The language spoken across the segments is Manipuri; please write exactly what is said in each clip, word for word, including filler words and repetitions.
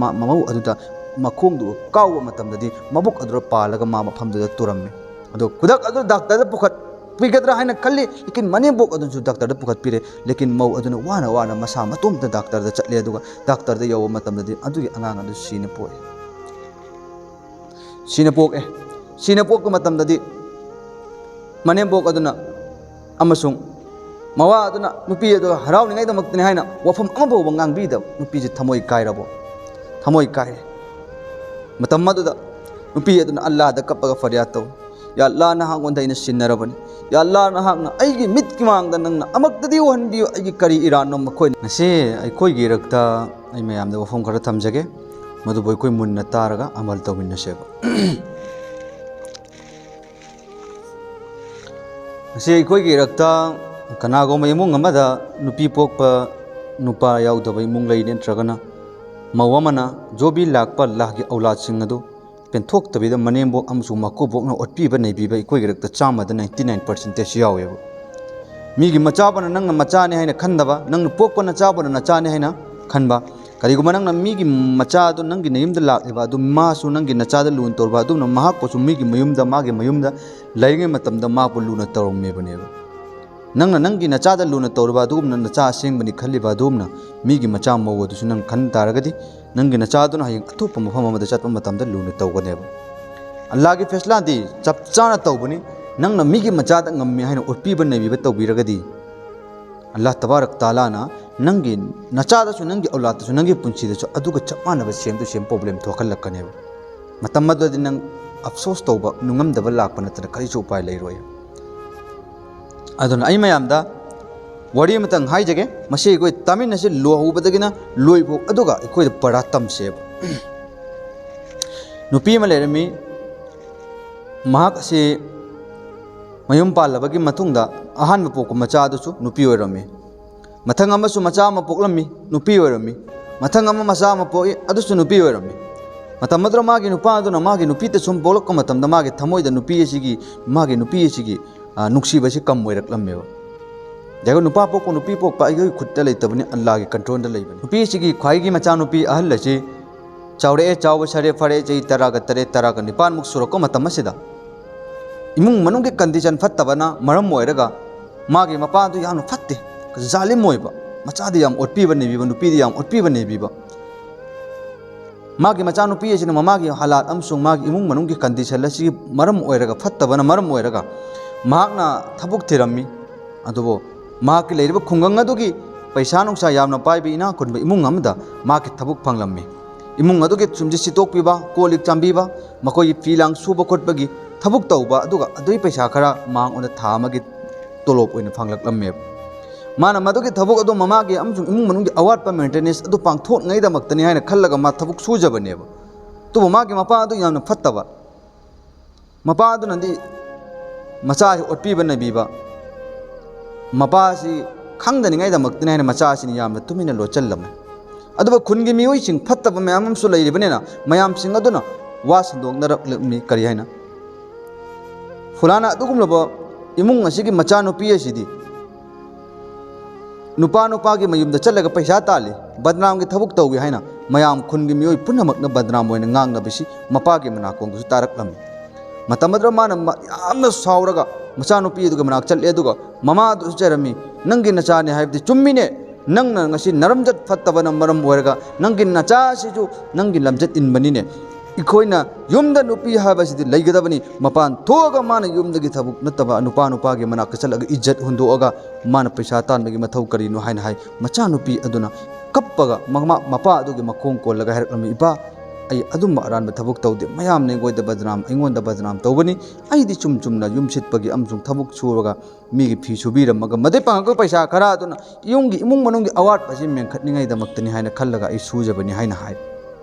ꯃꯥ ꯃꯃꯧ ꯑꯗꯨꯗ ꯃꯈꯣꯡꯗꯨ ꯀꯥꯎꯕ ꯃꯇꯝꯗꯗꯤ ꯃꯕꯨꯛ ꯑꯗꯨꯗ ꯄꯥꯜꯂꯒ ꯃꯥ ꯃꯐꯝꯗꯨꯗ ꯇꯨꯔꯝꯃꯤ꯫ ꯑꯗꯣ ꯈꯨꯗꯛ ꯑꯗꯨꯗ ꯗꯥꯛꯇꯔꯗ ꯄꯨꯈꯠꯄꯤꯒꯗ꯭ꯔꯥ ꯍꯥꯏꯅ ꯈꯜꯂꯤ, ꯂꯦꯀꯤꯟ ꯃꯅꯦꯝꯕꯣꯛ ꯑꯗꯨꯁꯨ ꯗꯥꯛꯇꯔꯗ ꯄꯨꯈꯠꯄꯤꯔꯦ꯫ ꯂꯦꯀꯤꯟ ꯃꯧ ꯑꯗꯨꯅ ꯋꯥꯅ ꯋꯥꯅ ꯃꯁꯥ ꯃꯇꯣꯝꯇ ꯗꯥꯛꯇꯔꯗ ꯆꯠꯂꯦ, ꯑꯗꯨꯒ ꯗꯥꯛꯇꯔꯗ ꯌꯧꯕ ꯃꯇꯝꯗꯗꯤ ꯑꯗꯨꯒꯤ ꯑꯉꯥꯡ ꯑꯗꯨ ꯁꯤꯅ ꯄꯣꯛꯑꯦ꯫ ꯁꯤꯅ ꯄꯣꯛꯑꯦ꯫ ꯁꯤꯅ ꯄꯣꯛꯄ ꯃꯇꯝꯗꯗꯤ ꯃꯅꯦꯝꯕꯣꯛ ꯑꯗꯨꯅ ꯑꯃꯁꯨꯡ ꯃꯋꯥ ꯑꯗꯨꯅ ꯅꯨꯄꯤ ꯑꯗꯨ ꯍꯔꯥꯎꯅꯤꯡꯉꯥꯏꯗꯃꯛꯇꯅꯤ ꯍꯥꯏꯅ ꯋꯥꯐꯝ ꯑꯃ ꯐꯥꯎꯕ ꯉꯥꯡꯕꯤꯗꯕ꯫ ꯅꯨꯄꯤꯁꯤ ꯊꯃꯣꯏ ꯀꯥꯏꯔꯕꯣ? ꯊꯃꯣꯏ ꯀꯥꯏꯔꯦ꯫ ꯃꯇꯝ ꯑꯗꯨꯗ ꯅꯨꯄꯤ ꯑꯗꯨꯅ ꯑꯜꯂꯥꯗ ꯀꯞꯄꯒ ꯐꯔꯤꯌꯥꯗ ꯇꯧꯏ, "ꯌꯥ ꯑꯜꯂꯥ, ꯅꯍꯥꯛꯉꯣꯟꯗ ꯑꯩꯅ ꯁꯤꯟꯅꯔꯕꯅꯤ꯫ ꯌꯥ ꯑꯜꯂꯥ, ꯅꯍꯥꯛꯅ ꯑꯩꯒꯤ ꯃꯤꯠꯀꯤ ꯃꯥꯡꯗ ꯅꯪꯅ ꯑꯃꯛꯇꯗꯤ ꯎꯍꯟꯕꯤꯌꯨ, ꯑꯩꯒꯤ ꯀꯔꯤ ꯏꯔꯥꯟꯅꯣ ꯃꯈꯣꯏꯅ?" ꯉꯁꯤ ꯑꯩꯈꯣꯏꯒꯤ ꯏꯔꯛꯇ ꯑꯩ ꯃꯌꯥꯝꯗ ꯋꯥꯐꯝ ꯈꯔ ꯊꯝꯖꯒꯦ, ꯃꯗꯨꯕꯨ ꯑꯩꯈꯣꯏ ꯃꯨꯟꯅ ꯇꯥꯔꯒ ꯑꯃꯜ ꯇꯧꯃꯤꯟꯅꯁꯦꯕ꯫ ꯉꯁꯤ ꯑꯩꯈꯣꯏꯒꯤ ꯏꯔꯛꯇ ꯀꯅꯥꯒꯨꯝꯕ ꯏꯃꯨꯡ ꯑꯃꯗ ꯅꯨꯄꯤ ꯄꯣꯛꯄ ꯅꯨꯄꯥ ꯌꯥꯎꯗꯕ ꯏꯃꯨꯡ ꯂꯩ, ꯅꯠꯇ꯭ꯔꯒꯅ ꯃꯧ ꯑꯃꯅ ꯖꯣꯕꯤ ꯂꯥꯛꯄ ꯂꯥꯛꯀꯤ ꯑꯧꯂꯥꯗꯁꯤꯡ ꯑꯗꯨ ꯄꯦꯟꯊꯣꯛꯇꯕꯤꯗ ꯃꯅꯦꯝꯕꯣꯛ ꯑꯃꯁꯨꯡ ꯃꯀꯨꯕꯣꯛꯅ ꯑꯣꯠꯄꯤꯕ ꯅꯩꯕꯤꯕ ꯑꯩꯈꯣꯏꯒꯤ ꯏꯔꯛꯇ ꯆꯥꯝꯃꯗ ninety nine percentage ꯌꯥꯎꯋꯦꯕ꯫ ꯃꯤꯒꯤ ꯃꯆꯥꯕꯨꯅ ꯅꯪꯅ ꯃꯆꯥꯅꯤ ꯍꯥꯏꯅ ꯈꯟꯗꯕ, ꯅꯪꯅ ꯄꯣꯛꯄ ꯅꯆꯥꯕꯨꯅ ꯅꯆꯥꯅꯤ ꯍꯥꯏꯅ ꯈꯟꯕ꯫ ꯀꯔꯤꯒꯨꯝꯕ ꯅꯪꯅ ꯃꯤꯒꯤ ꯃꯆꯥꯗꯨ ꯅꯪꯒꯤ ꯅꯌꯨꯝꯗ ꯂꯥꯛꯂꯤꯕ ꯑꯗꯨ ꯃꯥꯁꯨ ꯅꯪꯒꯤ ꯅꯆꯥꯗ ꯂꯨꯅ ꯇꯧꯔꯕ ꯑꯗꯨꯝꯅ ꯃꯍꯥꯛꯄꯨꯁꯨ ꯃꯤꯒꯤ ꯃꯌꯨꯝꯗ, ꯃꯥꯒꯤ ꯃꯌꯨꯝꯗ ꯂꯩꯔꯤꯉꯩ ꯃꯇꯝꯗ ꯃꯥꯕꯨ ꯂꯨꯅ ꯇꯧꯔꯝꯃꯤꯕꯅꯦꯕ꯫ ꯅꯪꯅ ꯅꯪꯒꯤ ꯅꯆꯥꯗ ꯂꯨꯅ ꯇꯧꯔꯤꯕ ꯑꯗꯨꯒꯨꯝꯅ ꯅꯆꯥ ꯑꯁꯦꯡꯕꯅꯤ ꯈꯜꯂꯤꯕ ꯑꯗꯨꯒꯨꯝꯅ ꯃꯤꯒꯤ ꯃꯆꯥ ꯃꯧ ꯑꯗꯨꯁꯨ ꯅꯪ ꯈꯟ ꯇꯥꯔꯒꯗꯤ, ꯅꯪꯒꯤ ꯅꯆꯥꯗꯨꯅ ꯍꯌꯦꯡ ꯑꯇꯣꯞꯄ ꯃꯐꯝ ꯑꯃꯗ ꯆꯠꯄ ꯃꯇꯝꯗ ꯂꯨꯅ ꯇꯧꯒꯅꯦꯕ꯫ ꯑꯜꯂꯥꯍꯒꯤ ꯐꯦꯁꯂꯥꯗꯤ ꯆꯞ ꯆꯥꯅ ꯇꯧꯕꯅꯤ꯫ ꯅꯪꯅ ꯃꯤꯒꯤ ꯃꯆꯥꯗ ꯉꯝꯃꯤ ꯍꯥꯏꯅ ꯑꯣꯠꯄꯤꯕ ꯅꯩꯕꯤꯕ ꯇꯧꯕꯤꯔꯒꯗꯤ, ꯑꯜꯂꯥꯍ ꯇꯕꯥꯔꯛ ꯇꯥꯂꯥꯅ ꯅꯪꯒꯤ ꯅꯆꯥꯗꯁꯨ, ꯅꯪꯒꯤ ꯑꯧꯂꯥꯗꯁꯨ, ꯅꯪꯒꯤ ꯄꯨꯟꯁꯤꯗꯁꯨ ꯑꯗꯨꯒ ꯆꯞ ꯃꯥꯟꯅꯕ same to same problem ꯊꯣꯛꯍꯜꯂꯛꯀꯅꯦꯕ꯫ ꯃꯇꯝ ꯑꯗꯨꯗꯗꯤ ꯅꯪ ꯑꯐꯁꯣꯁ ꯇꯧꯕ, ꯅꯨꯡꯉꯝꯗꯕ ꯂꯥꯛꯄ ꯅꯠꯇꯅ ꯀꯔꯤꯁꯨ ꯎꯄꯥꯏ ꯂꯩꯔꯣꯏ꯫ ꯑꯗꯨꯅ ꯑꯩ ꯃꯌꯥꯝꯗ ꯋꯥꯔꯤ ꯑꯃꯇꯪ ꯍꯥꯏꯖꯒꯦ, ꯃꯁꯤ ꯑꯩꯈꯣꯏ ꯇꯥꯃꯤꯟꯅꯁꯤ ꯂꯣꯍꯧꯕꯗꯒꯤꯅ ꯂꯣꯏꯐꯥꯎ, ꯑꯗꯨꯒ ꯑꯩꯈꯣꯏꯗ ꯄꯔꯥ ꯇꯝꯁꯦꯕ꯫ ꯅꯨꯄꯤ ꯑꯃ ꯂꯩꯔꯝꯃꯤ, ꯃꯍꯥꯛ ꯑꯁꯤ ꯃꯌꯨꯝ ꯄꯥꯜꯂꯕꯒꯤ ꯃꯇꯨꯡꯗ ꯑꯍꯥꯟꯕ ꯄꯣꯛꯄ ꯃꯆꯥ ꯑꯗꯨꯁꯨ ꯅꯨꯄꯤ ꯑꯣꯏꯔꯝꯃꯤ꯫ ꯃꯊꯪ ꯑꯃꯁꯨ ꯃꯆꯥ ꯑꯃ ꯄꯣꯛꯂꯝꯃꯤ, ꯅꯨꯄꯤ ꯑꯣꯏꯔꯝꯃꯤ꯫ ꯃꯊꯪ ꯑꯃ ꯃꯆꯥ ꯑꯃ ꯄꯣꯛꯏ, ꯑꯗꯨꯁꯨ ꯅꯨꯄꯤ ꯑꯣꯏꯔꯝꯃꯤ꯫ ꯃꯇꯝ ꯑꯗꯨꯗ ꯃꯥꯒꯤ ꯅꯨꯄꯥ ꯑꯗꯨꯅ ꯃꯥꯒꯤ ꯅꯨꯄꯤꯗ ꯁꯨꯝ ꯄꯣꯛꯂꯛꯄ ꯃꯇꯝꯗ ꯃꯥꯒꯤ ꯊꯃꯣꯏꯗ ꯅꯨꯄꯤ ꯑꯁꯤꯒꯤ, ꯃꯥꯒꯤ ꯅꯨꯄꯤ ꯑꯁꯤꯒꯤ, ꯑ, ꯅꯨꯡꯁꯤꯕꯁꯤ ꯀꯝ ꯑꯣꯏꯔꯛꯂꯝꯃꯦꯕ꯫ ꯌꯥꯏꯀꯣ, ꯅꯨꯄꯥ ꯄꯣꯛꯄ ꯅꯨꯄꯤ ꯄꯣꯛꯄ ꯑꯩꯈꯣꯏ ꯈꯨꯠꯇ ꯂꯩꯇꯕꯅꯤ, ꯑꯜꯂꯥꯍꯒꯤ controlꯗ ꯂꯩꯕꯅꯤ꯫ ꯅꯨꯄꯤ ꯑꯁꯤꯒꯤ ꯈ꯭ꯋꯥꯏꯒꯤ ꯃꯆꯥꯅꯨꯄꯤ ꯑꯍꯜ ꯑꯁꯤ ꯆꯥꯎꯔꯛꯑꯦ, ꯆꯥꯎꯕ ꯁꯥꯔꯦ, ꯐꯥꯔꯦ, ꯆꯍꯤ ꯇꯔꯥꯒ ꯇꯔꯦꯠ, ꯇꯔꯥꯒ ꯅꯤꯄꯥꯟꯃꯨꯛ ꯁꯨꯔꯛꯄ ꯃꯇꯝ ꯑꯁꯤꯗ ꯏꯃꯨꯡ ꯃꯅꯨꯡꯒꯤ ꯀꯟꯗꯤꯁꯟ ꯐꯠꯇꯕꯅ ꯃꯔꯝ ꯑꯣꯏꯔꯒ ꯃꯥꯒꯤ ꯃꯄꯥꯗꯨ ꯌꯥꯝꯅ ꯐꯠꯇꯦ, ꯖꯥꯂꯤꯝ ꯑꯣꯏꯕ, ꯃꯆꯥꯗꯤ ꯌꯥꯝ ꯑꯣꯠꯄꯤꯕ ꯅꯩꯕꯤꯕ, ꯅꯨꯄꯤꯗꯤ ꯌꯥꯝ ꯑꯣꯠꯄꯤꯕ ꯅꯩꯕꯤꯕ꯫ ꯃꯥꯒꯤ ꯃꯆꯥꯅꯨꯄꯤ ꯑꯁꯤꯅ ꯃꯃꯥꯒꯤ ꯍꯥꯂꯥꯠ ꯑꯃꯁꯨꯡ ꯃꯥꯒꯤ ꯏꯃꯨꯡ ꯃꯅꯨꯡꯒꯤ ꯀꯟꯗꯤꯁꯟ ꯑꯁꯤꯒꯤ ꯃꯔꯝ ꯑꯣꯏꯔꯒ, ꯐꯠꯇꯕꯅ ꯃꯔꯝ ꯑꯣꯏꯔꯒ ꯃꯍꯥꯛꯅ ꯊꯕꯛ ꯊꯤꯔꯝꯃꯤ꯫ ꯑꯗꯨꯕꯨ ꯃꯍꯥꯛꯀꯤ ꯂꯩꯔꯤꯕ ꯈꯨꯡꯒꯪ ꯑꯗꯨꯒꯤ ꯄꯩꯁꯥ ꯅꯨꯡꯁꯥ ꯌꯥꯝꯅ ꯄꯥꯏꯕ ꯏꯅꯥꯛ ꯈꯨꯟꯕ ꯏꯃꯨꯡ ꯑꯃꯗ ꯃꯍꯥꯛꯀꯤ ꯊꯕꯛ ꯐꯪꯂꯝꯃꯤ꯫ ꯏꯃꯨꯡ ꯑꯗꯨꯒꯤ ꯁꯨꯝꯁꯤ ꯁꯤꯠꯇꯣꯛꯄꯤꯕ, ꯀꯣꯜ ꯂꯤꯛ ꯆꯥꯝꯕꯤꯕ, ꯃꯈꯣꯏꯒꯤ ꯐꯤ ꯂꯥꯡ ꯁꯨꯕ ꯈꯣꯠꯄꯒꯤ ꯊꯕꯛ ꯇꯧꯕ, ꯑꯗꯨꯒ ꯑꯗꯨꯒꯤ ꯄꯩꯁꯥ ꯈꯔ ꯃꯉꯣꯟꯗ ꯊꯥ ꯑꯃꯒꯤ ꯇꯣꯂꯣꯞ ꯑꯣꯏꯅ ꯐꯪꯂꯛꯂꯝꯃꯦꯕ꯫ ꯃꯥꯅ ꯃꯗꯨꯒꯤ ꯊꯕꯛ ꯑꯗꯨ ꯃꯃꯥꯒꯤ ꯑꯃꯁꯨꯡ ꯏꯃꯨꯡ ꯃꯅꯨꯡꯒꯤ ꯑꯋꯥꯠꯄ ꯃꯦꯟꯇꯦꯅꯦꯟꯁ ꯑꯗꯨ ꯄꯥꯡꯊꯣꯛꯅꯉꯥꯏꯗꯃꯛꯇꯅꯤ ꯍꯥꯏꯅ ꯈꯜꯂꯒ ꯃꯥ ꯊꯕꯛ ꯁꯨꯖꯕꯅꯦꯕ꯫ ꯑꯗꯨꯕꯨ ꯃꯥꯒꯤ ꯃꯄꯥ ꯑꯗꯨ ꯌꯥꯝꯅ ꯐꯠꯇꯕ, ꯃꯄꯥ ꯑꯗꯨꯅꯗꯤ ꯃꯆꯥꯁꯤ ꯑꯣꯠꯄꯤꯕ ꯅꯩꯕꯤꯕ, ꯃꯄꯥꯁꯤ ꯈꯪꯗꯅꯤꯡꯉꯥꯏꯗꯃꯛꯇꯅꯤ ꯍꯥꯏꯅ ꯃꯆꯥꯁꯤꯅ ꯌꯥꯝꯅ ꯇꯨꯃꯤꯟꯅ ꯂꯣꯠꯆꯜꯂꯝꯃꯦ꯫ ꯑꯗꯨꯕꯨ ꯈꯨꯟꯒꯤ ꯃꯤꯑꯣꯏꯁꯤꯡ ꯐꯠꯇꯕ ꯃꯌꯥꯝ ꯑꯃꯁꯨ ꯂꯩꯔꯤꯕꯅꯤꯅ ꯃꯌꯥꯝꯁꯤꯡ ꯑꯗꯨꯅ ꯋꯥ ꯁꯟꯗꯣꯛꯅꯔꯛꯂꯝꯃꯤ꯫ ꯀꯔꯤ ꯍꯥꯏꯅ? ꯐꯨꯂꯥꯅ ꯑꯗꯨꯒꯨꯝꯂꯕ ꯏꯃꯨꯡ ꯑꯁꯤꯒꯤ ꯃꯆꯥꯅꯨꯄꯤ ꯑꯁꯤꯗꯤ ꯅꯨꯄꯥ ꯅꯨꯄꯥꯒꯤ ꯃꯌꯨꯝꯗ ꯆꯠꯂꯒ ꯄꯩꯁꯥ ꯇꯥꯜꯂꯤ, ꯕꯗꯅꯥꯝꯒꯤ ꯊꯕꯛ ꯇꯧꯏ ꯍꯥꯏꯅ ꯃꯌꯥꯝ ꯈꯨꯟꯒꯤ ꯃꯤꯑꯣꯏ ꯄꯨꯝꯅꯃꯛꯅ ꯕꯗꯅꯥꯝ ꯑꯣꯏꯅ ꯉꯥꯡꯅꯕꯁꯤ ꯃꯄꯥꯒꯤ ꯃꯅꯥꯀꯣꯡꯗꯁꯨ ꯇꯥꯔꯛꯂꯝꯃꯤ꯫ ꯃꯇꯝ ꯑꯗꯨꯗ ꯃꯥꯅ ꯃ-, ꯌꯥꯝꯅ ꯁꯥꯎꯔꯒ ꯃꯆꯥꯅꯨꯄꯤ ꯑꯗꯨꯒꯤ ꯃꯅꯥꯛ ꯆꯠꯂꯦ, ꯑꯗꯨꯒ ꯃꯃꯥ ꯑꯗꯨꯁꯨ ꯆꯩꯔꯝꯃꯤ, "ꯅꯪꯒꯤ ꯅꯆꯥꯅꯤ ꯍꯥꯏꯕꯗꯤ ꯆꯨꯝꯃꯤꯅꯦ, ꯅꯪꯅ ꯉꯁꯤ ꯅꯔꯝꯖꯠ ꯐꯠꯇꯕꯅ ꯃꯔꯝ ꯑꯣꯏꯔꯒ ꯅꯪꯒꯤ ꯅꯆꯥꯁꯤꯁꯨ ꯅꯪꯒꯤ ꯂꯝꯆꯠ ꯏꯟꯕꯅꯤꯅꯦ꯫ ꯑꯩꯈꯣꯏꯅ ꯌꯨꯝꯗ ꯅꯨꯄꯤ ꯍꯥꯏꯕꯁꯤꯗꯤ ꯂꯩꯒꯗꯕꯅꯤ, ꯃꯄꯥꯟ ꯊꯣꯛꯑꯒ ꯃꯥꯅ ꯌꯨꯝꯗꯒꯤ ꯊꯕꯛ ꯅꯠꯇꯕ ꯅꯨꯄꯥ ꯅꯨꯄꯥꯒꯤ ꯃꯅꯥꯛꯇ ꯆꯠꯂꯒ ꯏꯖꯠ ꯍꯨꯟꯗꯣꯛꯑꯒ ꯃꯥꯅ ꯄꯩꯁꯥ ꯇꯥꯟꯕꯒꯤ ꯃꯊꯧ ꯀꯔꯤꯅꯣ?" ꯍꯥꯏꯅ ꯍꯥꯏ꯫ ꯃꯆꯥꯅꯨꯄꯤ ꯑꯗꯨꯅ ꯀꯞꯄꯒ ꯃꯃꯥ, ꯃꯄꯥ ꯑꯗꯨꯒꯤ ꯃꯈꯣꯡ ꯀꯣꯜꯂꯒ ꯍꯥꯏꯔꯛꯂꯝꯃꯤ, "ꯏꯄꯥ, ꯑꯩ ꯑꯗꯨꯝꯕ ꯑꯔꯥꯟꯕ ꯊꯕꯛ ꯇꯧꯗꯦ, ꯃꯌꯥꯝꯅ ꯑꯩꯉꯣꯟꯗ ꯕꯗꯅꯥꯝ, ꯑꯩꯉꯣꯟꯗ ꯕꯗꯅꯥꯝ ꯇꯧꯕꯅꯤ, ꯑꯩꯗꯤ ꯆꯨꯝ ꯆꯨꯝꯅ ꯌꯨꯝ ꯁꯤꯠꯄꯒꯤ ꯑꯃꯁꯨꯡ ꯊꯕꯛ ꯁꯨꯔꯒ ꯃꯤꯒꯤ ꯐꯤ ꯁꯨꯕꯤꯔꯝꯃꯒ ꯃꯗꯩ ꯐꯪꯉꯛꯄ ꯄꯩꯁꯥ ꯈꯔ ꯑꯗꯨꯅ ꯌꯨꯝꯒꯤ ꯏꯃꯨꯡ ꯃꯅꯨꯡꯒꯤ ꯑꯋꯥꯠꯄꯁꯤ ꯃꯦꯟꯈꯠꯅꯤꯡꯉꯥꯏꯗꯃꯛꯇꯅꯤ ꯍꯥꯏꯅ ꯈꯜꯂꯒ ꯑꯩ ꯁꯨꯖꯕꯅꯤ" ꯍꯥꯏꯅ ꯍꯥꯏ꯫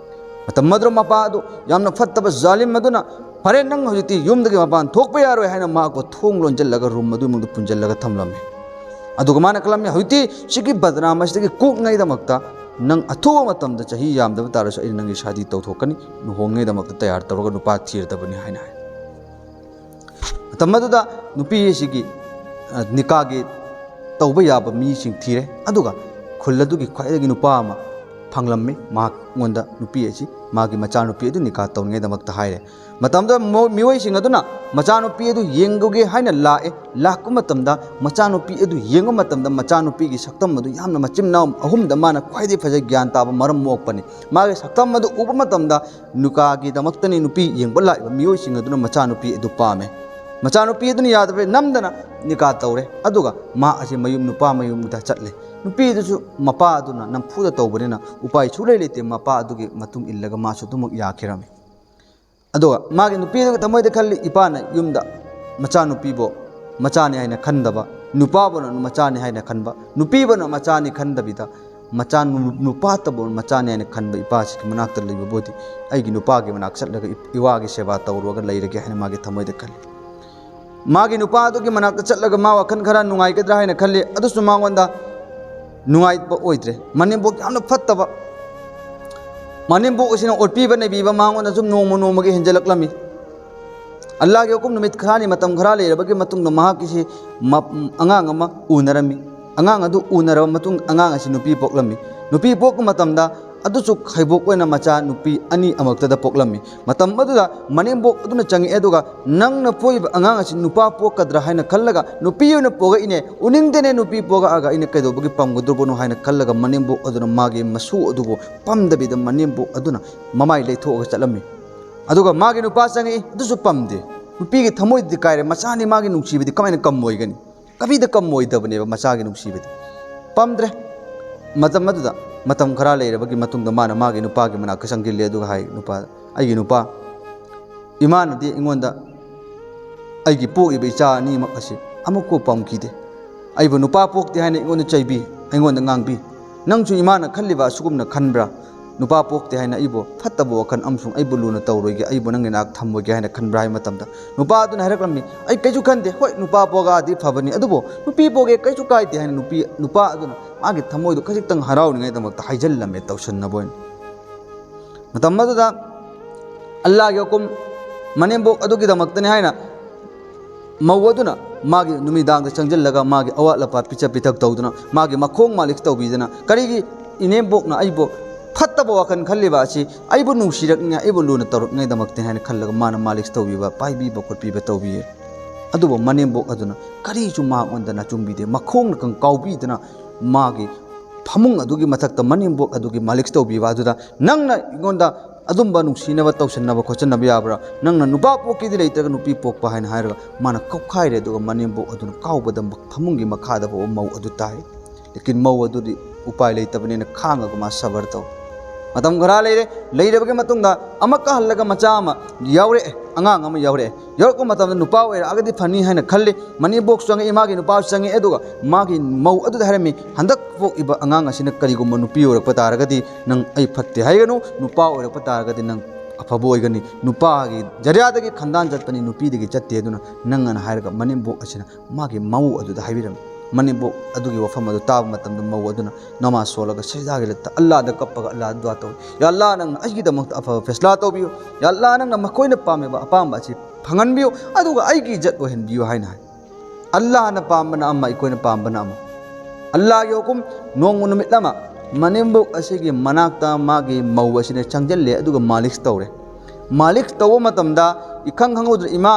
ꯃꯇꯝ ꯑꯗꯨꯗ ꯃꯄꯥ ꯑꯗꯨ ꯌꯥꯝꯅ ꯐꯠꯇꯕ ꯖꯥꯂꯤꯝ ꯑꯗꯨꯅ, "ꯐꯔꯦ, ꯅꯪ ꯍꯧꯖꯤꯛꯇꯤ ꯌꯨꯝꯗꯒꯤ ꯃꯄꯥꯟ ꯊꯣꯛꯄ ꯌꯥꯔꯣꯏ" ꯍꯥꯏꯅ ꯃꯍꯥꯛꯄꯨ ꯊꯣꯡ ꯂꯣꯟꯁꯤꯜꯂꯒ ꯔꯨꯝ ꯑꯗꯨꯒꯤ ꯃꯅꯨꯡꯗ ꯄꯨꯟꯁꯤꯜꯂꯒ ꯊꯝꯂꯝꯃꯤ꯫ ꯑꯗꯨꯒ ꯃꯥꯅ ꯈꯜꯂꯝꯃꯤ, "ꯍꯧꯖꯤꯛꯇꯤ ꯁꯤꯒꯤ ꯕꯗꯅꯥꯝ ꯑꯁꯤꯗꯒꯤ ꯀꯣꯛꯅꯉꯥꯏꯗꯃꯛꯇ ꯅꯪ ꯑꯊꯨꯕ ꯃꯇꯝꯗ, ꯆꯍꯤ ꯌꯥꯝꯗꯕ ꯇꯥꯔꯁꯨ, ꯑꯩꯅ ꯅꯪꯒꯤ ꯁꯥꯗꯤ ꯇꯧꯊꯣꯛꯀꯅꯤ, ꯂꯨꯍꯣꯡꯅꯉꯥꯏꯗꯃꯛꯇ ꯇꯌꯥꯔ ꯇꯧꯔꯒ ꯅꯨꯄꯥ ꯊꯤꯔꯗꯕꯅꯤ" ꯍꯥꯏꯅ ꯍꯥꯏ꯫ ꯃꯇꯝ ꯑꯗꯨꯗ ꯅꯨꯄꯤ ꯑꯁꯤꯒꯤ, ꯑ, ꯅꯤꯀꯥꯒꯤ ꯇꯧꯕ ꯌꯥꯕ ꯃꯤꯁꯤꯡ ꯊꯤꯔꯦ, ꯑꯗꯨꯒ ꯈꯨꯜ ꯑꯗꯨꯒꯤ ꯈ꯭ꯋꯥꯏꯗꯒꯤ ꯅꯨꯄꯥ ꯑꯃ ꯐꯪꯂꯝꯃꯤ꯫ ꯃꯍꯥꯛꯉꯣꯟꯗ ꯅꯨꯄꯤ ꯑꯁꯤ, ꯃꯥꯒꯤ ꯃꯆꯥꯅꯨꯄꯤ ꯑꯗꯨ ꯅꯤꯀꯥ ꯇꯧꯅꯤꯡꯉꯥꯏꯗꯃꯛꯇ ꯍꯥꯏꯔꯦ꯫ ꯃꯇꯝꯗꯨꯗ ꯃꯣ-, ꯃꯤꯑꯣꯏꯁꯤꯡ ꯑꯗꯨꯅ ꯃꯆꯥꯅꯨꯄꯤ ꯑꯗꯨ ꯌꯦꯡꯂꯨꯒꯦ ꯍꯥꯏꯅ ꯂꯥꯛꯑꯦ꯫ ꯂꯥꯛꯄ ꯃꯇꯝꯗ ꯃꯆꯥꯅꯨꯄꯤ ꯑꯗꯨ ꯌꯦꯡꯕ ꯃꯇꯝꯗ ꯃꯆꯥꯅꯨꯄꯤꯒꯤ ꯁꯛꯇꯝ ꯑꯗꯨ ꯌꯥꯝꯅ ꯃꯆꯤꯟ ꯃꯅꯥꯎ ꯑꯍꯨꯝꯗ ꯃꯥꯅ ꯈ꯭ꯋꯥꯏꯗꯒꯤ ꯐꯖ ꯒ꯭ꯌꯥꯟ ꯇꯥꯕ ꯃꯔꯝ ꯃꯣꯛꯄꯅꯤ꯫ ꯃꯥꯒꯤ ꯁꯛꯇꯝ ꯑꯗꯨ ꯎꯕ ꯃꯇꯝꯗ ꯅꯤꯀꯥꯒꯤꯗꯃꯛꯇꯅꯤ ꯅꯨꯄꯤ ꯌꯦꯡꯕ ꯂꯥꯛꯏꯕ ꯃꯤꯑꯣꯏꯁꯤꯡ ꯑꯗꯨꯅ ꯃꯆꯥꯅꯨꯄꯤ ꯑꯗꯨ ꯄꯥꯝꯃꯦ꯫ ꯃꯆꯥꯅꯨꯄꯤ ꯑꯗꯨꯅ ꯌꯥꯗꯕ ꯅꯝꯗꯅ ꯅꯤꯀꯥ ꯇꯧꯔꯦ꯫ ꯑꯗꯨꯒ ꯃꯥ ꯑꯁꯤ ꯃꯌꯨꯝ, ꯅꯨꯄꯥ ꯃꯌꯨꯝꯗ ꯆꯠꯂꯦ꯫ ꯅꯨꯄꯤꯗꯨꯁꯨ ꯃꯄꯥ ꯑꯗꯨꯅ ꯅꯝꯐꯨꯗ ꯇꯧꯕꯅꯤꯅ ꯎꯄꯥꯏ ꯁꯨꯡꯂꯩ ꯂꯩꯇꯦ, ꯃꯄꯥ ꯑꯗꯨꯒꯤ ꯃꯇꯨꯡ ꯏꯜꯂꯒ ꯃꯥꯁꯨ ꯑꯗꯨꯃꯛ ꯌꯥꯈꯤꯔꯝꯃꯤ꯫ ꯑꯗꯨꯒ ꯃꯥꯒꯤ ꯅꯨꯄꯤꯗꯨꯒꯤ ꯊꯃꯣꯏꯗ ꯈꯜꯂꯤ, ꯏꯄꯥꯅ ꯌꯨꯝꯗ ꯃꯆꯥꯅꯨꯄꯤꯕꯨ ꯃꯆꯥꯅꯤ ꯍꯥꯏꯅ ꯈꯟꯗꯕ, ꯅꯨꯄꯥꯕꯨꯅ ꯃꯆꯥꯅꯤ ꯍꯥꯏꯅ ꯈꯟꯕ, ꯅꯨꯄꯤꯕꯨꯅ ꯃꯆꯥꯅꯤ ꯈꯟꯗꯕꯤꯗ ꯃꯆꯥ ꯅꯨ-, ꯅꯨꯄꯥꯇꯕꯨ ꯃꯆꯥꯅꯤ ꯍꯥꯏꯅ ꯈꯟꯕ ꯏꯄꯥꯁꯤꯒꯤ ꯃꯅꯥꯛꯇ ꯂꯩꯕꯕꯨꯗꯤ ꯑꯩꯒꯤ ꯅꯨꯄꯥꯒꯤ ꯃꯅꯥꯛ ꯆꯠꯂꯒ ꯏ-, ꯏꯋꯥꯒꯤ ꯁꯦꯕꯥ ꯇꯧꯔꯒ ꯂꯩꯔꯒꯦ ꯍꯥꯏꯅ ꯃꯥꯒꯤ ꯊꯃꯣꯏꯗ ꯈꯜꯂꯤ꯫ ꯃꯥꯒꯤ ꯅꯨꯄꯥ ꯑꯗꯨꯒꯤ ꯃꯅꯥꯛꯇ ꯆꯠꯂꯒ ꯃꯥ ꯋꯥꯈꯜ ꯈꯔ ꯅꯨꯡꯉꯥꯏꯒꯗ꯭ꯔꯥ ꯍꯥꯏꯅ ꯈꯜꯂꯤ꯫ ꯑꯗꯨꯁꯨ ꯃꯉꯣꯟꯗ ꯅꯨꯡꯉꯥꯏꯕ ꯑꯣꯏꯗ꯭ꯔꯦ꯫ ꯃꯅꯦꯝꯕꯣꯛ ꯌꯥꯝꯅ ꯐꯠꯇꯕ, ꯃꯅꯦꯝꯕꯣꯛ ꯑꯁꯤꯅ ꯑꯣꯠꯄꯤꯕ ꯅꯩꯕꯤꯕ ꯃꯉꯣꯟꯗ ꯁꯨꯝ ꯅꯣꯡꯃ ꯅꯣꯡꯃꯒꯤ ꯍꯦꯟꯖꯜꯂꯛꯂꯝꯃꯤ꯫ ꯑꯜꯂꯥꯍꯒꯤ ꯍꯨꯀꯨꯝ ꯅꯨꯃꯤꯠ ꯈꯔꯅꯤ, ꯃꯇꯝ ꯈꯔ ꯂꯩꯔꯕꯒꯤ ꯃꯇꯨꯡꯗ ꯃꯍꯥꯛꯀꯤꯁꯤ ꯃ-, ꯑꯉꯥꯡ ꯑꯃ ꯎꯅꯔꯝꯃꯤ꯫ ꯑꯉꯥꯡ ꯑꯗꯨ ꯎꯅꯔꯕ ꯃꯇꯨꯡ ꯑꯉꯥꯡ ꯑꯁꯤ ꯅꯨꯄꯤ ꯄꯣꯛꯂꯝꯃꯤ꯫ ꯅꯨꯄꯤ ꯄꯣꯛꯄ ꯃꯇꯝꯗ ꯑꯗꯨꯁꯨ ꯈꯥꯏꯕꯣꯛ ꯑꯣꯏꯅ ꯃꯆꯥ ꯅꯨꯄꯤ ꯑꯅꯤ ꯑꯃꯛꯇꯗ ꯄꯣꯛꯂꯝꯃꯤ꯫ ꯃꯇꯝ ꯑꯗꯨꯗ ꯃꯅꯦꯝꯕꯣꯛ ꯑꯗꯨꯅ ꯆꯪꯉꯛꯑꯦ, ꯑꯗꯨꯒ "ꯅꯪꯅ ꯄꯣꯛꯏꯕ ꯑꯉꯥꯡ ꯑꯁꯤ ꯅꯨꯄꯥ ꯄꯣꯛꯀꯗ꯭ꯔꯥ ꯍꯥꯏꯅ ꯈꯜꯂꯒ ꯅꯨꯄꯤ ꯑꯣꯏꯅ ꯄꯣꯛꯂꯛꯏꯅꯦ, ꯎꯅꯤꯡꯗꯦꯅꯦ ꯅꯨꯄꯤ ꯄꯣꯛꯂꯛꯑꯒ ꯑꯩꯅ ꯀꯩꯗꯧꯕꯒꯤ ꯄꯝꯒꯗꯧꯕꯅꯣ?" ꯍꯥꯏꯅ ꯈꯜꯂꯒ ꯃꯅꯦꯝꯕꯣꯛ ꯑꯗꯨꯅ ꯃꯥꯒꯤ ꯃꯁꯨ ꯑꯗꯨꯕꯨ ꯄꯝꯗꯕꯤꯗ ꯃꯅꯦꯝꯕꯣꯛ ꯑꯗꯨꯅ ꯃꯃꯥꯏ ꯂꯩꯊꯣꯛꯑꯒ ꯆꯠꯂꯝꯃꯤ꯫ ꯑꯗꯨꯒ ꯃꯥꯒꯤ ꯅꯨꯄꯥ ꯆꯪꯉꯛꯏ, ꯑꯗꯨꯁꯨ ꯄꯝꯗꯦ꯫ ꯅꯨꯄꯤꯒꯤ ꯊꯃꯣꯏꯗꯤ ꯀꯥꯏꯔꯦ, ꯃꯆꯥꯅꯤ, ꯃꯥꯒꯤ ꯅꯨꯡꯁꯤꯕꯗꯤ ꯀꯃꯥꯏꯅ ꯀꯝꯃꯣꯏꯒꯅꯤ? ꯀꯕꯤꯗ ꯀꯝꯃꯣꯏꯗꯕꯅꯦꯕ ꯃꯆꯥꯒꯤ ꯅꯨꯡꯁꯤꯕꯗꯤ꯫ ꯄꯝꯗ꯭ꯔꯦ꯫ ꯃꯇꯝ ꯑꯗꯨꯗ, ꯃꯇꯝ ꯈꯔ ꯂꯩꯔꯕꯒꯤ ꯃꯇꯨꯡꯗ ꯃꯥꯅ ꯃꯥꯒꯤ ꯅꯨꯄꯥꯒꯤ ꯃꯅꯥꯛꯇ ꯆꯪꯁꯤꯜꯂꯦ, ꯑꯗꯨꯒ ꯍꯥꯏ, "ꯅꯨꯄꯥ, ꯑꯩꯒꯤ ꯅꯨꯄꯥ, ꯏꯃꯥꯅꯗꯤ ꯑꯩꯉꯣꯟꯗ ꯑꯩꯒꯤ ꯄꯣꯛꯏꯕ ꯏꯆꯥ ꯑꯅꯤꯃꯛ ꯑꯁꯤ ꯑꯃꯨꯛꯐꯥꯎ ꯄꯝꯈꯤꯗꯦ꯫ ꯑꯩꯕꯨ ꯅꯨꯄꯥ ꯄꯣꯛꯇꯦ ꯍꯥꯏꯅ ꯑꯩꯉꯣꯟꯗ ꯆꯩꯕꯤ, ꯑꯩꯉꯣꯟꯗ ꯉꯥꯡꯕꯤ꯫ ꯅꯪꯁꯨ ꯏꯃꯥꯅ ꯈꯜꯂꯤꯕ ꯑꯁꯤꯒꯨꯝꯅ ꯈꯟꯕ꯭ꯔꯥ? ꯅꯨꯄꯥ ꯄꯣꯛꯇꯦ ꯍꯥꯏꯅ ꯑꯩꯕꯨ ꯐꯠꯇꯕ ꯋꯥꯈꯜ ꯑꯃꯁꯨꯡ ꯑꯩꯕꯨ ꯂꯨꯅ ꯇꯧꯔꯣꯏꯒꯦ, ꯑꯩꯕꯨ ꯅꯪꯒꯤ ꯅꯥꯛ ꯊꯝꯃꯣꯏꯒꯦ ꯍꯥꯏꯅ ꯈꯟꯕ꯭ꯔꯥ?" ꯍꯥꯏꯕ ꯃꯇꯝꯗ ꯅꯨꯄꯥ ꯑꯗꯨꯅ ꯍꯥꯏꯔꯛꯂꯝꯃꯤ, "ꯑꯩ ꯀꯩꯁꯨ ꯈꯟꯗꯦ꯫ ꯍꯣꯏ, ꯅꯨꯄꯥ ꯄꯣꯛꯂꯛꯑꯗꯤ ꯐꯕꯅꯤ, ꯑꯗꯨꯕꯨ ꯅꯨꯄꯤ ꯄꯣꯛꯑꯦ, ꯀꯩꯁꯨ ꯀꯥꯏꯗꯦ" ꯍꯥꯏꯅ ꯅꯨꯄꯤ, ꯅꯨꯄꯥ ꯑꯗꯨꯅ ꯃꯥꯒꯤ ꯊꯃꯣꯏꯗꯣ ꯈꯖꯤꯛꯇꯪ ꯍꯔꯥꯎꯅꯤꯡꯉꯥꯏꯗꯃꯛꯇ ꯍꯥꯏꯖꯤꯜꯂꯝꯃꯦ, ꯇꯧꯁꯟꯅꯕ ꯑꯣꯏꯅ꯫ ꯃꯇꯝ ꯑꯗꯨꯗ ꯑꯜꯂꯥꯍꯒꯤ ꯍꯨꯀꯨꯝ, ꯃꯅꯦꯝꯕꯣꯛ ꯑꯗꯨꯒꯤꯗꯃꯛꯇꯅꯤ ꯍꯥꯏꯅ ꯃꯧ ꯑꯗꯨꯅ ꯃꯥꯒꯤ ꯅꯨꯃꯤꯗꯥꯡꯗ ꯆꯪꯁꯤꯜꯂꯒ ꯃꯥꯒꯤ ꯑꯋꯥꯠ ꯑꯄꯥ ꯄꯤꯖ ꯄꯤꯊꯛ ꯇꯧꯗꯨꯅ, ꯃꯥꯒꯤ ꯃꯈꯣꯡ ꯃꯥꯂꯤꯁ ꯇꯧꯕꯤꯗꯅ, "ꯀꯔꯤꯒꯤ ꯏꯅꯦꯝꯕꯣꯛꯅ ꯑꯩꯕꯨ ꯐꯠꯇꯕ ꯋꯥꯈꯜ ꯈꯜꯂꯤꯕ ꯑꯁꯤ ꯑꯩꯕꯨ ꯅꯨꯡꯁꯤꯔꯛꯅꯤꯡꯉꯥꯏ, ꯑꯩꯕꯨ ꯂꯨꯅ ꯇꯧꯔꯛꯅꯤꯡꯉꯥꯏꯗꯃꯛꯇꯅꯤ ꯍꯥꯏꯅ ꯈꯜꯂꯒ ꯃꯥꯅ ꯃꯥꯂꯤꯁ ꯇꯧꯕꯤꯕ, ꯄꯥꯏꯕꯤꯕ ꯈꯣꯠꯄꯤꯕ ꯇꯧꯕꯤꯌꯦ꯫ ꯑꯗꯨꯕꯨ ꯃꯅꯦꯝꯕꯣꯛ ꯑꯗꯨꯅ ꯀꯔꯤꯁꯨ ꯃꯉꯣꯟꯗ ꯅꯆꯨꯡꯕꯤꯗꯦ, ꯃꯈꯣꯡꯅ ꯀꯪ ꯀꯥꯎꯕꯤꯗꯨꯅ ꯃꯥꯒꯤ ꯐꯃꯨꯡ ꯑꯗꯨꯒꯤ ꯃꯊꯛꯇ ꯃꯅꯦꯝꯕꯣꯛ ꯑꯗꯨꯒꯤ ꯃꯥꯂꯤꯁ ꯇꯧꯕꯤꯕ ꯑꯗꯨꯗ, "ꯅꯪꯅ ꯑꯩꯉꯣꯟꯗ ꯑꯗꯨꯝꯕ ꯅꯨꯡꯁꯤꯅꯕ ꯇꯧꯁꯟꯅꯕ ꯈꯣꯠꯆꯟꯅꯕ ꯌꯥꯕ꯭ꯔꯥ? ꯅꯪꯅ ꯅꯨꯄꯥ ꯄꯣꯛꯀꯦꯗꯤ ꯂꯩꯇ꯭ꯔꯒ ꯅꯨꯄꯤ ꯄꯣꯛꯄ?" ꯍꯥꯏꯅ ꯍꯥꯏꯔꯒ ꯃꯥꯅ ꯀꯧꯈꯥꯏꯔꯦ꯫ ꯑꯗꯨꯒ ꯃꯅꯦꯝꯕꯣꯛ ꯑꯗꯨꯅ ꯀꯥꯎꯕꯗ ꯐꯃꯨꯡꯒꯤ ꯃꯈꯥꯗ ꯐꯥꯎꯕ ꯃꯧ ꯑꯗꯨ ꯇꯥꯏ꯫ ꯂꯦꯀꯤꯟ ꯃꯧ ꯑꯗꯨꯗꯤ ꯎꯄꯥꯏ ꯂꯩꯇꯕꯅꯤꯅ ꯈꯥꯡꯉꯒ ꯃꯥ ꯁꯕꯔ ꯇꯧ꯫ ꯃꯇꯝ ꯈꯔ ꯂꯩꯔꯦ꯫ ꯂꯩꯔꯕꯒꯤ ꯃꯇꯨꯡꯗ ꯑꯃꯨꯛꯀ ꯍꯜꯂꯒ ꯃꯆꯥ ꯑꯃ ꯌꯥꯎꯔꯛꯑꯦ, ꯑꯉꯥꯡ ꯑꯃ ꯌꯥꯎꯔꯛꯑꯦ꯫ ꯌꯥꯎꯔꯛꯄ ꯃꯇꯝꯗ ꯅꯨꯄꯥ ꯑꯣꯏꯔꯛꯑꯒꯗꯤ ꯐꯅꯤ ꯍꯥꯏꯅ ꯈꯜꯂꯤ꯫ ꯃꯅꯦꯝꯕꯣꯛ ꯆꯪꯉꯛꯏ, ꯃꯥꯒꯤ ꯅꯨꯄꯥꯁꯨ ꯆꯪꯉꯛꯑꯦ꯫ ꯑꯗꯨꯒ ꯃꯥꯒꯤ ꯃꯧ ꯑꯗꯨꯗ ꯍꯥꯏꯔꯝꯃꯤ, "ꯍꯟꯗꯛ ꯄꯣꯛꯏꯕ ꯑꯉꯥꯡ ꯑꯁꯤꯅ ꯀꯔꯤꯒꯨꯝꯕ ꯅꯨꯄꯤ ꯑꯣꯏꯔꯛꯄ ꯇꯥꯔꯒꯗꯤ ꯅꯪ ꯑꯩ ꯐꯠꯇꯦ ꯍꯥꯏꯒꯅꯨ, ꯅꯨꯄꯥ ꯑꯣꯏꯔꯛꯄ ꯇꯥꯔꯒꯗꯤ ꯅꯪ ꯑꯐꯕ ꯑꯣꯏꯒꯅꯤ꯫ ꯅꯨꯄꯥꯒꯤ ꯖꯔꯤꯌꯥꯗꯒꯤ ꯈꯟꯗꯥꯟ ꯆꯠꯄꯅꯤ, ꯅꯨꯄꯤꯗꯒꯤ ꯆꯠꯇꯦ꯫ ꯑꯗꯨꯅ ꯅꯪ," ꯑꯅ ꯍꯥꯏꯔꯒ ꯃꯅꯦꯝꯕꯣꯛ ꯑꯁꯤꯅ ꯃꯥꯒꯤ ꯃꯧ ꯑꯗꯨꯗ ꯍꯥꯏꯕꯤꯔꯝꯃꯤ꯫ ꯃꯅꯦꯝꯕꯣꯛ ꯑꯗꯨꯒꯤ ꯋꯥꯐꯝ ꯑꯗꯨ ꯇꯥꯕ ꯃꯇꯝꯗ ꯃꯧ ꯑꯗꯨꯅ ꯅꯃꯥꯖ ꯁꯣꯜꯂꯒ ꯁꯤꯖꯗꯥꯒꯤ ꯂꯤꯂꯤꯠꯇ ꯑꯜꯂꯥꯗ ꯀꯞꯄꯒ ꯑꯜꯂꯥꯗ ꯗꯨꯋꯥ ꯇꯧꯏ, "ꯌꯥ ꯑꯜꯂꯥ, ꯅꯪꯅ ꯑꯩꯒꯤꯗꯃꯛꯇ ꯑꯐꯕ ꯐꯦꯁꯂꯥ ꯇꯧꯕꯤꯌꯨ꯫ ꯌꯥ ꯑꯜꯂꯥ, ꯅꯪꯅ ꯃꯈꯣꯏꯅ ꯄꯥꯝꯃꯤꯕ ꯑꯄꯥꯝꯕ ꯑꯁꯤ ꯐꯪꯍꯟꯕꯤꯌꯨ, ꯑꯗꯨꯒ ꯑꯩꯒꯤ ꯏꯖꯠ ꯑꯣꯏꯍꯟꯕꯤꯌꯨ" ꯍꯥꯏꯅ ꯍꯥꯏ꯫ ꯑꯜꯂꯥꯍꯅ ꯄꯥꯝꯕꯅ ꯑꯃ, ꯑꯩꯈꯣꯏꯅ ꯄꯥꯝꯕꯅ ꯑꯃ꯫ ꯑꯜꯂꯥꯍꯒꯤ ꯍꯨꯀꯨꯝ, ꯅꯣꯡꯃ ꯅꯨꯃꯤꯠ ꯑꯃ ꯃꯅꯦꯝꯕꯣꯛ ꯑꯁꯤꯒꯤ ꯃꯅꯥꯛꯇ ꯃꯥꯒꯤ ꯃꯧ ꯑꯁꯤꯅ ꯆꯪꯁꯤꯜꯂꯦ, ꯑꯗꯨꯒ ꯃꯥꯂꯤꯁ ꯇꯧꯔꯦ꯫ ꯃꯥꯂꯤꯁ ꯇꯧꯕ ꯃꯇꯝꯗ ꯏꯈꯪ ꯈꯪꯍꯧꯗꯅ, "ꯏꯃꯥ,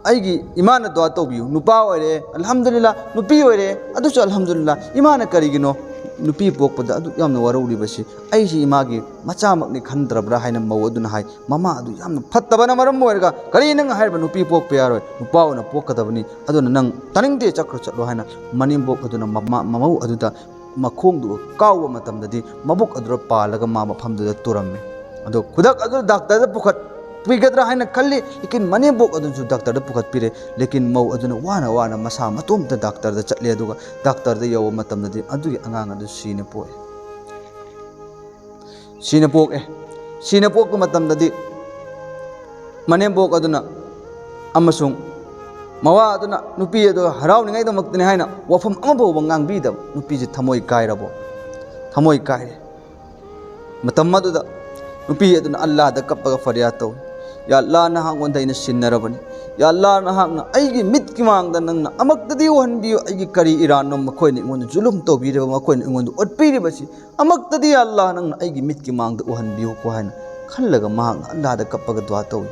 ꯑꯩꯒꯤ ꯏꯃꯥꯅ ꯗꯨꯋꯥ ꯇꯧꯕꯤꯌꯨ, ꯅꯨꯄꯥ ꯑꯣꯏꯔꯦ, ꯑꯜꯍꯝꯗꯨꯂꯤꯜꯂꯥ, ꯅꯨꯄꯤ ꯑꯣꯏꯔꯦ, ꯑꯗꯨꯁꯨ ꯑꯜꯍꯝꯗꯨꯂꯤꯜꯂꯥ, ꯏꯃꯥꯅ ꯀꯔꯤꯒꯤꯅꯣ ꯅꯨꯄꯤ ꯄꯣꯛꯄꯗ ꯑꯗꯨꯛ ꯌꯥꯝꯅ ꯋꯥꯔꯧꯔꯤꯕꯁꯤ? ꯑꯩꯁꯤ ꯏꯃꯥꯒꯤ ꯃꯆꯥꯃꯛꯅꯤ ꯈꯟꯗ꯭ꯔꯕ꯭ꯔꯥ?" ꯍꯥꯏꯅ ꯃꯧ ꯑꯗꯨꯅ ꯍꯥꯏ꯫ ꯃꯃꯥ ꯑꯗꯨ ꯌꯥꯝꯅ ꯐꯠꯇꯕꯅ ꯃꯔꯝ ꯑꯣꯏꯔꯒ, "ꯀꯔꯤ ꯅꯪ ꯍꯥꯏꯔꯤꯕ? ꯅꯨꯄꯤ ꯄꯣꯛꯄ ꯌꯥꯔꯣꯏ, ꯅꯨꯄꯥ ꯑꯣꯏꯅ ꯄꯣꯛꯀꯗꯕꯅꯤ꯫ ꯑꯗꯨꯅ ꯅꯪ ꯇꯥꯅꯤꯡꯗꯦ, ꯆꯠꯈ꯭ꯔꯣ, ꯆꯠꯂꯣ" ꯍꯥꯏꯅ ꯃꯅꯦꯝꯕꯣꯛ ꯑꯗꯨꯅ ꯃꯃꯥ, ꯃꯃꯧ ꯑꯗꯨꯗ ꯃꯈꯣꯡꯗꯨꯒ ꯀꯥꯎꯕ ꯃꯇꯝꯗꯗꯤ ꯃꯕꯨꯛ ꯑꯗꯨꯗ ꯄꯥꯜꯂꯒ ꯃꯥ ꯃꯐꯝꯗꯨꯗ ꯇꯨꯔꯝꯃꯤ꯫ ꯑꯗꯣ ꯈꯨꯗꯛ ꯑꯗꯨꯗ ꯗꯥꯛꯇꯔꯗ ꯄꯨꯈꯠꯄꯤꯒꯗ꯭ꯔꯥ ꯍꯥꯏꯅ ꯈꯜꯂꯤ꯫ ꯂꯦꯀꯤꯟ ꯃꯅꯦꯝꯕꯣꯛ ꯑꯗꯨꯁꯨ ꯗꯥꯛꯇꯔꯗ ꯄꯨꯈꯠꯄꯤꯔꯦ꯫ ꯂꯦꯀꯤꯟ ꯃꯧ ꯑꯗꯨꯅ ꯋꯥꯅ ꯋꯥꯅ ꯃꯁꯥ ꯃꯇꯣꯝꯇ ꯗꯥꯛꯇꯔꯗ ꯆꯠꯂꯦ꯫ ꯑꯗꯨꯒ ꯗꯥꯛꯇꯔꯗ ꯌꯧꯕ ꯃꯇꯝꯗꯗꯤ ꯑꯗꯨꯒꯤ ꯑꯉꯥꯡ ꯑꯗꯨ ꯁꯤꯅ ꯄꯣꯛꯑꯦ꯫ ꯁꯤꯅ ꯄꯣꯛꯑꯦ꯫ ꯁꯤꯅ ꯄꯣꯛꯄ ꯃꯇꯝꯗꯗꯤ ꯃꯅꯦꯝꯕꯣꯛ ꯑꯗꯨꯅ ꯑꯃꯁꯨꯡ ꯃꯋꯥ ꯑꯗꯨꯅ ꯅꯨꯄꯤ ꯑꯗꯨ ꯍꯔꯥꯎꯅꯤꯡꯉꯥꯏꯗꯃꯛꯇꯅꯤ ꯍꯥꯏꯅ ꯋꯥꯐꯝ ꯑꯃ ꯐꯥꯎꯕ ꯉꯥꯡꯕꯤꯗꯕ꯫ ꯅꯨꯄꯤꯁꯤ ꯊꯃꯣꯏ ꯀꯥꯏꯔꯕꯣ? ꯊꯃꯣꯏ ꯀꯥꯏꯔꯦ꯫ ꯃꯇꯝ ꯑꯗꯨꯗ ꯅꯨꯄꯤ ꯑꯗꯨꯅ ꯑꯜꯂꯥꯗ ꯀꯞꯄꯒ ꯐꯔꯤꯌꯥꯗ ꯇꯧꯏ, "ꯌꯥ ꯑꯜꯂꯥ, ꯅꯍꯥꯛꯉꯣꯟꯗ ꯑꯩꯅ ꯁꯤꯟꯅꯔꯕꯅꯤ, "ꯌꯥ ꯑꯜꯂꯥꯍ, ꯅꯍꯥꯛꯅ ꯑꯩꯒꯤ ꯃꯤꯠꯀꯤ ꯃꯥꯡꯗ ꯅꯪꯅ ꯑꯃꯛꯇꯗꯤ ꯎꯍꯟꯕꯤꯌꯨ, ꯑꯩꯒꯤ ꯀꯔꯤ ꯏꯔꯥꯟꯅꯣ ꯃꯈꯣꯏꯅ ꯑꯩꯉꯣꯟꯗ ꯖꯨꯂꯨꯝ ꯇꯧꯕꯤꯔꯤꯕ, ꯃꯈꯣꯏꯅ ꯑꯩꯉꯣꯟꯗ ꯑꯣꯠꯄꯤꯔꯤꯕꯁꯤ ꯑꯃꯛꯇꯗꯤ, ꯌꯥ ꯑꯜꯂꯥꯍ, ꯅꯪꯅ ꯑꯩꯒꯤ ꯃꯤꯠꯀꯤ ꯃꯥꯡꯗ ꯎꯍꯟꯕꯤꯌꯨꯀꯣ" ꯍꯥꯏꯅ ꯈꯜꯂꯒ ꯃꯍꯥꯛꯅ ꯑꯜꯂꯥꯍꯗ ꯀꯞꯄꯒ ꯗꯨꯋꯥ ꯇꯧꯏ꯫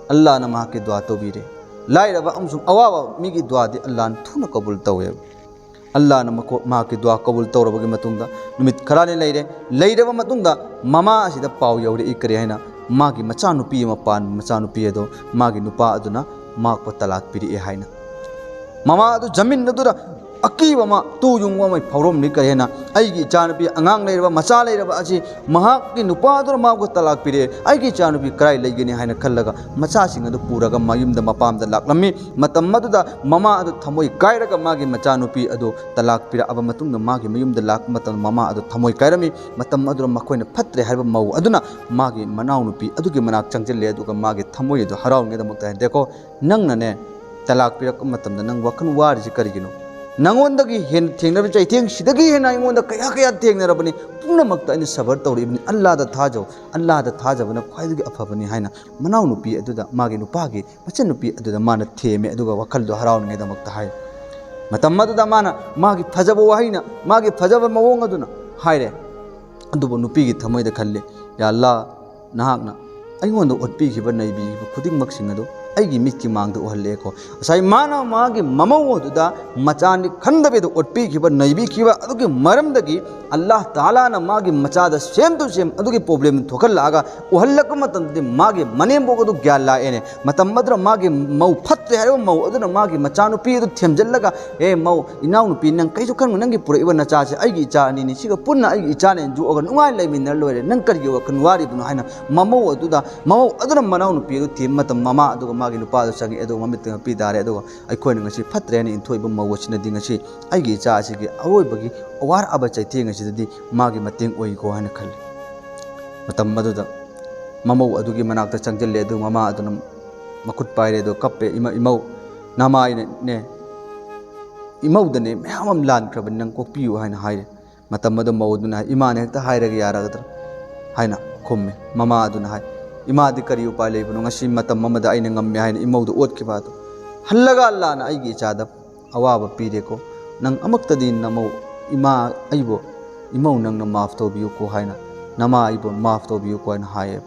ꯑꯜꯂꯥꯍꯅ ꯃꯍꯥꯛꯀꯤ ꯗꯨꯋꯥ ꯇꯧꯕꯤꯔꯦ꯫ ꯂꯥꯏꯔꯕ ꯑꯃꯁꯨꯡ ꯑꯋꯥꯕ ꯃꯤꯒꯤ ꯗꯨꯋꯥꯗꯤ ꯑꯜꯂꯥꯍꯅ ꯊꯨꯅ ꯀꯕꯨꯜ ꯇꯧꯋꯦꯕ꯫ ꯑꯜꯂꯥꯍꯅ ꯃꯈꯣ-, ꯃꯍꯥꯛꯀꯤ ꯗꯨꯋꯥ ꯀꯕꯨꯜ ꯇꯧꯔꯕꯒꯤ ꯃꯇꯨꯡꯗ ꯅꯨꯃꯤꯠ ꯈꯔꯅꯤ ꯂꯩꯔꯦ꯫ ꯂꯩꯔꯕ ꯃꯇꯨꯡꯗ ꯃꯃꯥ ꯑꯁꯤꯗ ꯄꯥꯎ ꯌꯧꯔꯛꯏ꯫ ꯀꯔꯤ ꯍꯥꯏꯅ? ꯃꯥꯒꯤ ꯃꯆꯥꯅꯨꯄꯤ ꯑꯃ ꯄꯥꯟꯕ ꯃꯆꯥꯅꯨꯄꯤ ꯑꯗꯣ ꯃꯥꯒꯤ ꯅꯨꯄꯥ ꯑꯗꯨꯅ ꯃꯍꯥꯛꯄꯨ ꯇꯂꯥꯛ ꯄꯤꯔꯛꯑꯦ ꯍꯥꯏꯅ꯫ ꯃꯃꯥ ꯑꯗꯨ ꯖꯃꯤꯟ ꯑꯗꯨꯗ ꯑꯀꯤꯕ ꯑꯃ, ꯇꯨ ꯌꯨꯡꯕ ꯑꯃ ꯐꯥꯎꯔꯝꯂꯤ꯫ ꯀꯔꯤ ꯍꯥꯏꯅ? "ꯑꯩꯒꯤ ꯏꯆꯥꯅꯨꯄꯤ, ꯑꯉꯥꯡ ꯂꯩꯔꯕ, ꯃꯆꯥ ꯂꯩꯔꯕ ꯑꯁꯤ ꯃꯍꯥꯛꯀꯤ ꯅꯨꯄꯥ ꯑꯗꯨꯅ ꯃꯍꯥꯛꯄꯨ ꯇꯂꯥꯛ ꯄꯤꯔꯛꯑꯦ, ꯑꯩꯒꯤ ꯏꯆꯥꯅꯨꯄꯤ ꯀꯗꯥꯏ ꯂꯩꯒꯅꯤ?" ꯍꯥꯏꯅ ꯈꯜꯂꯒ ꯃꯆꯥꯁꯤꯡ ꯑꯗꯨ ꯄꯨꯔꯒ ꯃꯌꯨꯝꯗ ꯃꯄꯥꯝꯗ ꯂꯥꯛꯂꯝꯃꯤ꯫ ꯃꯇꯝ ꯑꯗꯨꯗ ꯃꯃꯥ ꯑꯗꯨ ꯊꯃꯣꯏ ꯀꯥꯏꯔꯒ ꯃꯥꯒꯤ ꯃꯆꯥꯅꯨꯄꯤ ꯑꯗꯨ ꯇꯂꯥꯛ ꯄꯤꯔꯛꯑꯕ ꯃꯇꯨꯡꯗ ꯃꯥꯒꯤ ꯃꯌꯨꯝꯗ ꯂꯥꯛꯄ ꯃꯇꯝꯗ ꯃꯃꯥ ꯑꯗꯨ ꯊꯃꯣꯏ ꯀꯥꯏꯔꯝꯃꯤ꯫ ꯃꯇꯝ ꯑꯗꯨꯗ ꯃꯈꯣꯏꯅ ꯐꯠꯇ꯭ꯔꯦ ꯍꯥꯏꯔꯤꯕ ꯃꯧ ꯑꯗꯨꯅ ꯃꯥꯒꯤ ꯃꯅꯥꯎꯅꯨꯄꯤ ꯑꯗꯨꯒꯤ ꯃꯅꯥꯛ ꯆꯪꯁꯤꯜꯂꯦ, ꯑꯗꯨꯒ ꯃꯥꯒꯤ ꯊꯃꯣꯏ ꯑꯗꯨ ꯍꯔꯥꯎꯅꯤꯡꯉꯥꯏꯗꯃꯛꯇ ꯍꯥꯏ, "ꯗꯦꯀꯣ, ꯅꯪꯅꯅꯦ ꯇꯂꯥꯛ ꯄꯤꯔꯛꯄ ꯃꯇꯝꯗ ꯅꯪ ꯋꯥꯈꯜ ꯋꯥꯔꯤꯁꯤ ꯀꯔꯤꯒꯤꯅꯣ? ꯅꯪꯉꯣꯟꯗꯒꯤ ꯍꯦꯟꯅ ꯊꯦꯡꯅꯔꯤꯕ ꯆꯩꯊꯦꯡ ꯁꯤꯗꯒꯤ ꯍꯦꯟꯅ ꯑꯩꯉꯣꯟꯗ ꯀꯌꯥ ꯀꯌꯥ ꯊꯦꯡꯅꯔꯕꯅꯤ, ꯄꯨꯝꯅꯃꯛꯇ ꯑꯩꯅ ꯁꯕꯔ ꯇꯧꯔꯛꯏꯕꯅꯤ꯫ ꯑꯜꯂꯥꯗ ꯊꯥꯖꯧ, ꯑꯜꯂꯥꯗ ꯊꯥꯖꯕꯅ ꯈ꯭ꯋꯥꯏꯗꯒꯤ ꯑꯐꯕꯅꯤ" ꯍꯥꯏꯅ ꯃꯅꯥꯎꯅꯨꯄꯤ ꯑꯗꯨꯗ, ꯃꯥꯒꯤ ꯅꯨꯄꯥꯒꯤ ꯃꯆꯟꯅꯨꯄꯤ ꯑꯗꯨꯗ ꯃꯥꯅ ꯊꯦꯝꯃꯦ, ꯑꯗꯨꯒ ꯋꯥꯈꯜꯗꯣ ꯍꯔꯥꯎꯅꯤꯡꯉꯥꯏꯗꯃꯛꯇ ꯍꯥꯏ꯫ ꯃꯇꯝ ꯑꯗꯨꯗ ꯃꯥꯅ ꯃꯥꯒꯤ ꯐꯖꯕ ꯋꯥꯍꯩꯅ, ꯃꯥꯒꯤ ꯐꯖꯕ ꯃꯑꯣꯡ ꯑꯗꯨꯅ ꯍꯥꯏꯔꯦ꯫ ꯑꯗꯨꯕꯨ ꯅꯨꯄꯤꯒꯤ ꯊꯃꯣꯏꯗ ꯈꯜꯂꯤ, "ꯌꯥ ꯑꯜꯂꯥ, ꯅꯍꯥꯛꯅ ꯑꯩꯉꯣꯟꯗ ꯑꯣꯠꯄꯤꯈꯤꯕ, ꯅꯩꯕꯤꯈꯤꯕ ꯈꯨꯗꯤꯡꯃꯛꯁꯤꯡ ꯑꯗꯨ ꯑꯩꯒꯤ ꯃꯤꯠꯀꯤ ꯃꯥꯡꯗ ꯎꯍꯜꯂꯛꯑꯦꯀꯣ"꯫ ꯉꯁꯥꯏ ꯃꯥꯅ ꯃꯥꯒꯤ ꯃꯃꯧ ꯑꯗꯨꯗ ꯃꯆꯥꯅꯤ ꯈꯟꯗꯕꯤꯗ ꯑꯣꯠꯄꯤꯈꯤꯕ, ꯅꯩꯕꯤꯈꯤꯕ ꯑꯗꯨꯒꯤ ꯃꯔꯝꯗꯒꯤ ꯑꯜꯂꯥꯍ ꯇꯥꯂꯥꯅ ꯃꯥꯒꯤ ꯃꯆꯥꯗ ꯁꯦꯝ ꯇꯨ ꯁꯦꯝ ꯑꯗꯨꯒꯤ ꯄ꯭ꯔꯣꯕ꯭ꯂꯦꯝ ꯊꯣꯛꯍꯜꯂꯛꯑꯒ ꯎꯍꯜꯂꯛꯄ ꯃꯇꯝꯗꯗꯤ ꯃꯥꯒꯤ ꯃꯅꯦꯝꯕꯣꯛ ꯑꯗꯨ ꯒ꯭ꯌꯥꯟ ꯂꯥꯛꯑꯦꯅꯦ꯫ ꯃꯇꯝ ꯑꯗꯨꯗ ꯃꯥꯒꯤ ꯃꯧ ꯐꯠꯇ꯭ꯔꯦ ꯍꯥꯏꯔꯤꯕ ꯃꯧ ꯑꯗꯨꯅ ꯃꯥꯒꯤ ꯃꯆꯥꯅꯨꯄꯤ ꯑꯗꯨ ꯊꯦꯝꯖꯤꯜꯂꯒ, "ꯑꯦ ꯃꯧ, ꯏꯅꯥꯎꯅꯨꯄꯤ, ꯅꯪ ꯀꯩꯁꯨ ꯈꯟꯒꯅꯨ, ꯅꯪꯒꯤ ꯄꯨꯔꯛꯏꯕ ꯅꯆꯥꯁꯦ ꯑꯩꯒꯤ ꯏꯆꯥ ꯑꯅꯤꯅꯤ, ꯁꯤꯒ ꯄꯨꯟꯅ ꯑꯩꯒꯤ ꯏꯆꯥꯅꯦꯅ ꯌꯣꯛꯑꯒ ꯅꯨꯡꯉꯥꯏꯅ ꯂꯩꯃꯤꯟꯅꯔ ꯂꯣꯏꯔꯦ, ꯅꯪ ꯀꯔꯤꯒꯤ ꯋꯥꯈꯜ ꯋꯥꯔꯤꯕꯅꯣ?" ꯍꯥꯏꯅ ꯃꯃꯧ ꯑꯗꯨꯗ, ꯃꯃꯧ ꯑꯗꯨꯅ ꯃꯅꯥꯎꯅꯨꯄꯤ ꯑꯗꯨ ꯊꯦꯝꯕ ꯃꯇꯝ ꯃꯃꯥ ꯑꯗꯨꯒ ꯃꯥꯒꯤ ꯅꯨꯄꯥ ꯑꯗꯨ ꯆꯪꯉꯛꯑꯦ, ꯑꯗꯨꯒ ꯃꯃꯤꯠꯇ ꯃꯄꯤ ꯇꯥꯔꯦ, ꯑꯗꯨꯒ ꯑꯩꯈꯣꯏꯅ ꯉꯁꯤ ꯐꯠꯇ꯭ꯔꯦ ꯍꯥꯏꯅ ꯏꯟꯊꯣꯛꯏꯕ ꯃꯧ ꯑꯁꯤꯅꯗꯤ ꯉꯁꯤ ꯑꯩꯒꯤ ꯏꯆꯥ ꯑꯁꯤꯒꯤ ꯑꯔꯣꯏꯕꯒꯤ ꯑꯋꯥꯔ ꯑꯕ ꯆꯩꯊꯦꯡ ꯑꯁꯤꯗꯗꯤ ꯃꯥꯒꯤ ꯃꯇꯦꯡ ꯑꯣꯏꯀꯣ ꯍꯥꯏꯅ ꯈꯜꯂꯤ꯫ ꯃꯇꯝ ꯑꯗꯨꯗ ꯃꯃꯧ ꯑꯗꯨꯒꯤ ꯃꯅꯥꯛꯇ ꯆꯪꯁꯤꯜꯂꯦ, ꯑꯗꯨ ꯃꯃꯥ ꯑꯗꯨꯅ ꯃꯈꯨꯠ ꯄꯥꯏꯔꯦ, ꯑꯗꯨ ꯀꯞꯄꯦ, "ꯏꯃ-, ꯏꯃꯧ, ꯅꯃꯥꯏꯅꯅꯦ, ꯏꯃꯧꯗꯅꯦ ꯃꯌꯥꯝ ꯑꯃ ꯂꯥꯟꯈ꯭ꯔꯕꯅꯤ, ꯅꯪ ꯀꯣꯛꯄꯤꯌꯨ" ꯍꯥꯏꯅ ꯍꯥꯏꯔꯦ꯫ ꯃꯇꯝ ꯑꯗꯨ ꯃꯧ ꯑꯗꯨꯅ ꯍꯥꯏ, "ꯏꯃꯥꯅ ꯍꯦꯛꯇ ꯍꯥꯏꯔꯒ ꯌꯥꯔꯒꯗ꯭ꯔꯥ?" ꯍꯥꯏꯅ ꯈꯨꯝꯃꯦ꯫ ꯃꯃꯥ ꯑꯗꯨꯅ ꯍꯥꯏ, ꯏꯃꯥꯗꯤ ꯀꯔꯤ ꯎꯄꯥꯏ ꯂꯩꯕꯅꯣ? ꯉꯁꯤ ꯃꯇꯝ ꯑꯃꯗ ꯑꯩꯅ ꯉꯝꯃꯦ ꯍꯥꯏꯅ ꯏꯃꯧꯗ ꯑꯣꯠꯈꯤꯕ ꯑꯗꯨ ꯍꯜꯂꯒ ꯑꯜꯂꯥꯅ ꯑꯩꯒꯤ ꯏꯆꯥꯗ ꯑꯋꯥꯕ ꯄꯤꯔꯦꯀꯣ, ꯅꯪ ꯑꯃꯨꯛꯇꯗꯤ ꯅꯃꯧ, ꯏꯃꯥ, ꯑꯩꯕꯨ, ꯏꯃꯧ ꯅꯪꯅ ꯃꯥꯐ ꯇꯧꯕꯤꯌꯨꯀꯣ ꯍꯥꯏꯅ, ꯅꯃꯥ ꯑꯩꯕꯨ ꯃꯥꯐ ꯇꯧꯕꯤꯌꯨꯀꯣ ꯍꯥꯏꯅ ꯍꯥꯏꯌꯦ꯫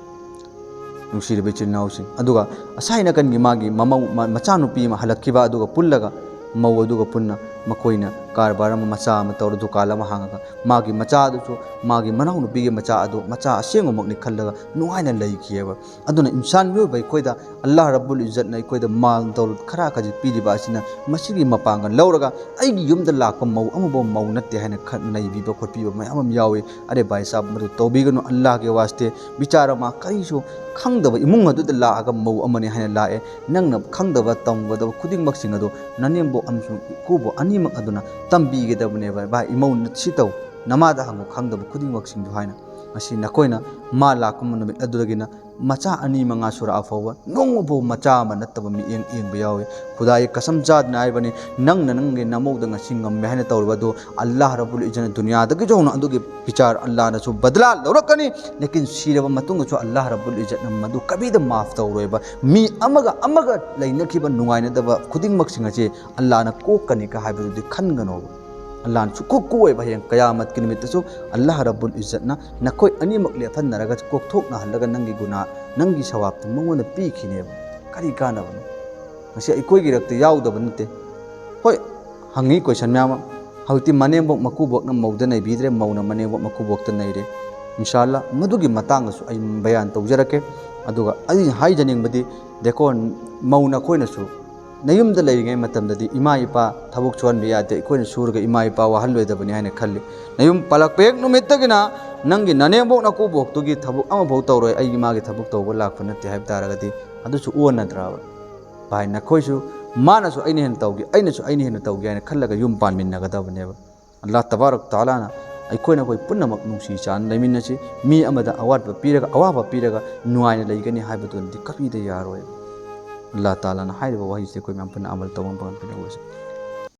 ꯅꯨꯡꯁꯤꯔꯤꯕ ꯏꯆꯤꯜ ꯏꯅꯥꯎꯁꯤꯡ, ꯑꯗꯨꯒ ꯑꯁꯥꯏ ꯅꯥꯀꯟꯒꯤ ꯃꯥꯒꯤ ꯃꯃꯧ, ꯃ-, ꯃꯆꯥꯅꯨꯄꯤ ꯑꯃ ꯍꯜꯂꯛꯈꯤꯕ, ꯑꯗꯨꯒ ꯄꯨꯜꯂꯒ ꯃꯧ ꯑꯗꯨꯒ ꯄꯨꯟꯅ ꯃꯈꯣꯏꯅ ꯀꯔꯕꯥꯔ ꯑꯃ, ꯃꯆꯥ ꯑꯃ ꯇꯧꯔ ꯗꯨꯀꯥꯟ ꯑꯃ ꯍꯥꯡꯉꯒ ꯃꯥꯒꯤ ꯃꯆꯥꯗꯨꯁꯨ, ꯃꯥꯒꯤ ꯃꯅꯥꯎꯅꯨꯄꯤꯒꯤ ꯃꯆꯥ ꯑꯗꯨ ꯃꯆꯥ ꯑꯁꯦꯡꯕꯃꯛꯅꯤ ꯈꯜꯂꯒ ꯅꯨꯡꯉꯥꯏꯅ ꯂꯩꯈꯤꯑꯕ꯫ ꯑꯗꯨꯅ ꯏꯟꯁꯥꯟ ꯃꯤꯑꯣꯏꯕ ꯑꯩꯈꯣꯏꯗ ꯑꯜꯂꯥꯍ ꯔꯕꯨꯜ ꯏꯖꯠꯅ ꯑꯩꯈꯣꯏꯗ ꯃꯥꯜ ꯗꯧꯂꯠ ꯈꯔ ꯈꯖꯤꯛ ꯄꯤꯔꯤꯕ ꯑꯁꯤꯅ ꯃꯁꯤꯒꯤ ꯃꯄꯥꯡꯒꯜ ꯂꯧꯔꯒ ꯑꯩꯒꯤ ꯌꯨꯝꯗ ꯂꯥꯛꯄ ꯃꯧ ꯑꯃꯐꯥꯎ ꯃꯧ ꯅꯠꯇꯦ ꯍꯥꯏꯅ ꯈ-, ꯅꯩꯕꯤꯕ ꯈꯣꯠꯄꯤꯕ ꯃꯌꯥꯝ ꯑꯃ ꯌꯥꯎꯏ꯫ ꯑꯔꯦ ꯚꯥꯏ ꯁꯥꯍꯕ, ꯃꯗꯨ ꯇꯧꯕꯤꯒꯅꯨ, ꯑꯜꯂꯥꯍꯒꯤ ꯋꯥꯁꯇꯦ꯫ ꯕꯤꯆꯥꯔ ꯑꯃ, ꯀꯔꯤꯁꯨ ꯈꯪꯗꯕ ꯏꯃꯨꯡ ꯑꯗꯨꯗ ꯂꯥꯛꯑꯒ ꯃꯧ ꯑꯃꯅꯤ ꯍꯥꯏꯅ ꯂꯥꯛꯑꯦ, ꯅꯪꯅ ꯈꯪꯗꯕ ꯇꯝꯒꯗꯕ ꯈꯨꯗꯤꯡꯃꯛꯁꯤꯡ ꯑꯗꯨ ꯅꯅꯦꯝꯕꯣꯛ ꯑꯃꯁꯨꯡ ꯏꯀꯨꯕꯣꯛ ꯑꯅꯤꯃꯛ ꯑꯗꯨꯅ ꯇꯝꯕꯤꯒꯗꯕꯅꯦꯕ꯫ ꯚꯥꯏ, ꯏꯃꯧ ꯁꯤ ꯇꯧ, ꯅꯃꯥꯗ ꯍꯪꯉꯨ ꯈꯪꯗꯕ ꯈꯨꯗꯤꯡꯃꯛꯁꯤꯡꯗꯨ ꯍꯥꯏꯅ꯫ ꯉꯁꯤ ꯅꯈꯣꯏꯅ ꯃꯥ ꯂꯥꯛꯄ ꯅꯨꯃꯤꯠ ꯑꯗꯨꯗꯒꯤꯅ ꯃꯆꯥ ꯑꯅꯤ ꯃꯉꯥ ꯁꯨꯔꯛꯑ ꯐꯥꯎꯕ ꯅꯣꯡꯃꯐꯥꯎ ꯃꯆꯥ ꯑꯃ ꯅꯠꯇꯕ ꯃꯤꯠꯌꯦꯡ ꯌꯦꯡꯕ ꯌꯥꯎꯏ꯫ ꯈꯨꯗꯥꯒꯤ ꯀꯁꯝ ꯆꯥꯗꯨꯅ ꯍꯥꯏꯕꯅꯤ, ꯅꯪꯅ ꯅꯪꯒꯤ ꯅꯃꯧꯗ ꯉꯁꯤ ꯉꯝꯃꯦ ꯍꯥꯏꯅ ꯇꯧꯔꯤꯕ ꯑꯗꯨ ꯑꯜꯂꯥꯍ ꯔꯕꯨꯜ ꯏꯖꯠꯅ ꯗꯨꯅꯤꯌꯥꯗꯒꯤ ꯌꯧꯅ ꯑꯗꯨꯒꯤ ꯕꯤꯆꯥꯔ ꯑꯜꯂꯥꯍꯅꯁꯨ ꯕꯗꯂꯥ ꯂꯧꯔꯛꯀꯅꯤ, ꯂꯦꯀꯤꯟ ꯁꯤꯔꯕ ꯃꯇꯨꯡꯗꯁꯨ ꯑꯜꯂꯥꯍ ꯔꯕꯨꯜ ꯏꯖꯠꯅ ꯃꯗꯨ ꯀꯕꯤꯗ ꯃꯥꯐ ꯇꯧꯔꯣꯏꯕ꯫ ꯃꯤ ꯑꯃꯒ ꯑꯃꯒ ꯂꯩꯅꯈꯤꯕ ꯅꯨꯡꯉꯥꯏꯅꯗꯕ ꯈꯨꯗꯤꯡꯃꯛꯁꯤꯡ ꯑꯁꯤ ꯑꯜꯂꯥꯍꯅ ꯀꯣꯛꯀꯅꯤꯒ ꯍꯥꯏꯕꯗꯨꯗꯤ ꯈꯟꯒꯅꯣꯕ꯫ ꯑꯜꯂꯥꯍꯅ ꯁꯨꯛꯀꯣꯛ ꯀꯣꯛꯑꯣꯏꯕ꯫ ꯍꯌꯦꯡ ꯀꯌꯥꯃꯠꯀꯤ ꯅꯨꯃꯤꯠꯇꯁꯨ ꯑꯜꯂꯥꯍ ꯔꯕꯨꯜ ꯏꯖꯠꯅ ꯅꯈꯣꯏ ꯑꯅꯤꯃꯛ ꯂꯦꯞꯍꯟꯅꯔꯒ ꯀꯣꯛꯊꯣꯛꯅꯍꯜꯂꯒ ꯅꯪꯒꯤ ꯒꯨꯅꯥ, ꯅꯪꯒꯤ ꯁꯋꯥꯕꯇꯨ ꯃꯉꯣꯟꯗ ꯄꯤꯈꯤꯅꯦꯕ꯫ ꯀꯔꯤ ꯀꯥꯟꯅꯕꯅꯣ? ꯉꯁꯤ ꯑꯩꯈꯣꯏꯒꯤ ꯔꯛꯇ ꯌꯥꯎꯗꯕ ꯅꯠꯇꯦ꯫ ꯍꯣꯏ, ꯍꯪꯉꯤ ꯀꯣꯏꯁꯟ ꯃꯌꯥꯝ ꯑꯃ꯫ ꯍꯧꯖꯤꯛꯇꯤ ꯃꯅꯦꯝꯕꯣꯛ ꯃꯀꯨꯕꯣꯛꯅ ꯃꯧꯗ ꯅꯩꯕꯤꯗ꯭ꯔꯦ, ꯃꯧꯅ ꯃꯅꯦꯝꯕꯣꯛ ꯃꯀꯨꯕꯣꯛꯇ ꯅꯩꯔꯦ꯫ ꯏꯟꯁꯥ ꯑꯜꯂꯥ, ꯃꯗꯨꯒꯤ ꯃꯇꯥꯡꯗꯁꯨ ꯑꯩ ꯕꯌꯥꯟ ꯇꯧꯖꯔꯛꯀꯦ꯫ ꯑꯗꯨꯒ ꯑꯩ ꯍꯥꯏꯖꯅꯤꯡꯕꯗꯤ, ꯗꯦꯀꯣ, ꯃꯧ ꯅꯈꯣꯏꯅꯁꯨ ꯅꯌꯨꯝꯗ ꯂꯩꯔꯤꯉꯩ ꯃꯇꯝꯗꯗꯤ ꯏꯃꯥ ꯏꯄꯥ ꯊꯕꯛ ꯁꯨꯍꯟꯕ ꯌꯥꯗꯦ, ꯑꯩꯈꯣꯏꯅ ꯁꯨꯔꯒ ꯏꯃꯥ ꯏꯄꯥ ꯋꯥꯍꯜꯂꯣꯏꯗꯕꯅꯤ ꯍꯥꯏꯅ ꯈꯜꯂꯤ꯫ ꯅꯌꯨꯝ ꯄꯥꯜꯂꯛꯄ ꯍꯦꯛ ꯅꯨꯃꯤꯠꯇꯒꯤꯅ ꯅꯪꯒꯤ ꯅꯅꯦꯝꯕꯣꯛ ꯅꯀꯨꯕꯣꯛꯇꯨꯒꯤ ꯊꯕꯛ ꯑꯃꯐꯥꯎ ꯇꯧꯔꯣꯏ, ꯑꯩꯒꯤ ꯃꯥꯒꯤ ꯊꯕꯛ ꯇꯧꯕ ꯂꯥꯛꯄ ꯅꯠꯇꯦ ꯍꯥꯏꯕ ꯇꯥꯔꯒꯗꯤ, ꯑꯗꯨꯁꯨ ꯑꯣꯟꯅꯗ꯭ꯔꯕ? ꯚꯥꯏ, ꯅꯈꯣꯏꯁꯨ ꯃꯥꯅꯁꯨ ꯑꯩꯅ ꯍꯦꯟꯅ ꯇꯧꯒꯦ, ꯑꯩꯅꯁꯨ ꯑꯩꯅ ꯍꯦꯟꯅ ꯇꯧꯒꯦ ꯍꯥꯏꯅ ꯈꯜꯂꯒ ꯌꯨꯝ ꯄꯥꯟꯃꯤꯟꯅꯒꯗꯕꯅꯦꯕ꯫ ꯑꯜꯂꯥꯍ ꯇꯕꯥꯔꯛ ꯇꯥꯂꯥꯅ ꯑꯩꯈꯣꯏꯅ ꯑꯩꯈꯣꯏ ꯄꯨꯝꯅꯃꯛ ꯅꯨꯡꯁꯤ ꯆꯥꯟꯅ ꯂꯩꯃꯤꯟꯅꯁꯤ, ꯃꯤ ꯑꯃꯗ ꯑꯋꯥꯠꯄ ꯄꯤꯔꯒ ꯑꯋꯥꯕ ꯄꯤꯔꯒ ꯅꯨꯡꯉꯥꯏꯅ ꯂꯩꯒꯅꯤ ꯍꯥꯏꯕꯗꯨꯅꯗꯤ ꯀꯕꯤꯗ ꯌꯥꯔꯣꯏ꯫ ꯑꯜꯂꯥꯍ ꯇꯥꯂꯥꯅ ꯍꯥꯏꯔꯤꯕ ꯋꯥꯍꯩꯁꯤ ꯑꯩꯈꯣꯏ ꯃꯌꯥꯝ ꯄꯨꯟꯅ ꯑꯃꯜ ꯇꯧꯕ ꯉꯝꯕ ꯉꯝꯕꯤꯅꯕ ꯑꯣꯏꯁꯤ꯫